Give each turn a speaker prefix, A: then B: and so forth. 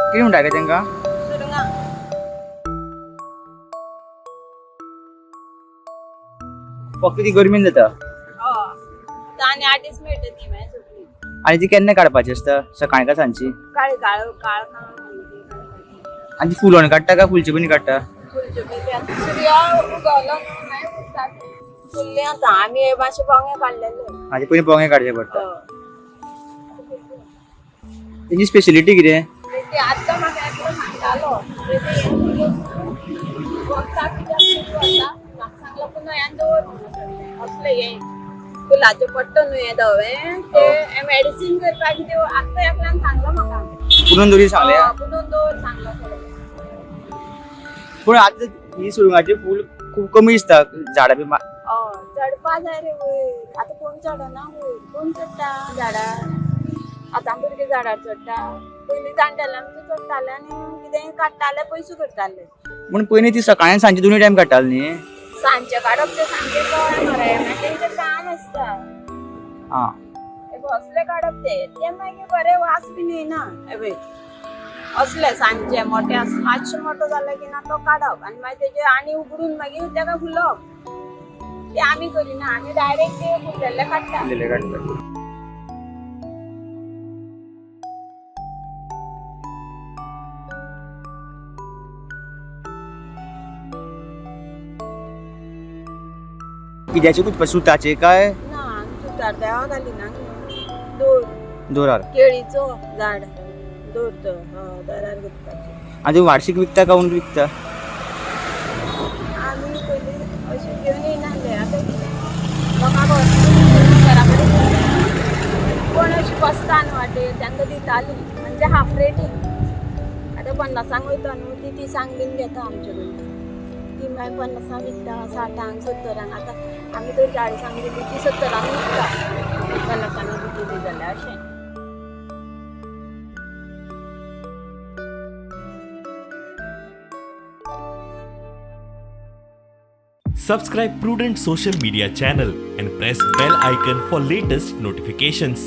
A: कितें म्हणटा गे तांकां?
B: सुरंगां.
A: फक्त ती गरमीन जाता.
B: हय, आतां आनी 8 दीस मेळटा ती मागीर सोंपली.
A: आनी ती केन्ना काडपाची आसता, सकाळी काय सांजची?
B: काळी काळ काळ.
A: आनी ती फुलोवन काडटा काय फुलचे पयलीं काडटा?
B: फुलच्यो पयलीं. आतां सुर्या उगवलो न्हू मागीर फुलता. फुल्ले आतां आमी हे मातशे बोंगे काडलेले.
A: हाजे पयलीं पोंगे काडचे पडटा.
B: हय.
A: तेजी स्पेशलिटी कितें?
B: ते आतां म्हाका एकलो सांगतालो, वखदां कित्याक सुरू आसा. म्हाका सांगलो पुन्हा ह्यान दवर म्हणून सगळें. असलें हें फुलाचें पडटा न्हू हें धवें तें मेडिसीन करपाक कितें, आतां एकल्यान सांगलो म्हाका.
A: पुनोन दवरी सांगलें.
B: हय, पुनोन दवर सांगलो सगळें.
A: पूण आतां ही सुरंगाची फूल खूब कमी दिसता झाडां बी
B: हय, चडपा जाय रे वयर. आतां कोण चडना वयर, कोण चडटा झाडार? आतां भुरगे झाडार चडटा? पयलीं जाणटेले आमचे चडटाले आनी कितें काडटाले, पयशे करताले.
A: पूण पयलीं ती सकाळी आनी सांजची दोनूय टायम काडटाली न्ही.
B: सांजचे काडप तें सामकें कळ्ळें मरे, मागीर तेंचें काम आसता.
A: आं.
B: हे असले काडप ते ते मागीर बरे वास बीन येयना. हे पळय, असले सांजचे मोठे मातशे मोठो जाले की ना तो काडप आनी मागीर तेजे आनी उगडून मागीर तेका फुलोवप. ते आमी करिना, आमी डायरेक्ट ते फुललेले काडटा.
A: फुललेले काडटा. कित्याचे कुछ सुताचे काय?
B: ना, आमी सुतार देवा घालिना न्हू. दोर.
A: दोरार.
B: केळीचो झाड दोर तो, हय, दारार गुंतपाचें.
A: आनी वार्षिक विकता काय उंट विकता?
B: आमी पयलीं अशें घेवन येयनासले, आतां कितें लोकांक घरा कडेन कोण अशी बसता न्हू वाटेर, तांकां दितालीं, म्हणजे हाफ रेटीन. आतां 50 वयता न्हू ती 30 बीन घेता आमचे कडल्यान. ती मागीर 50 विकता, 60 70. आतां आमी तर 40 दिली, ती 70 विकता, 50 बी दिली जाल्यार अशें.
C: Subscribe Prudent Social Media channel and press bell icon for latest notifications.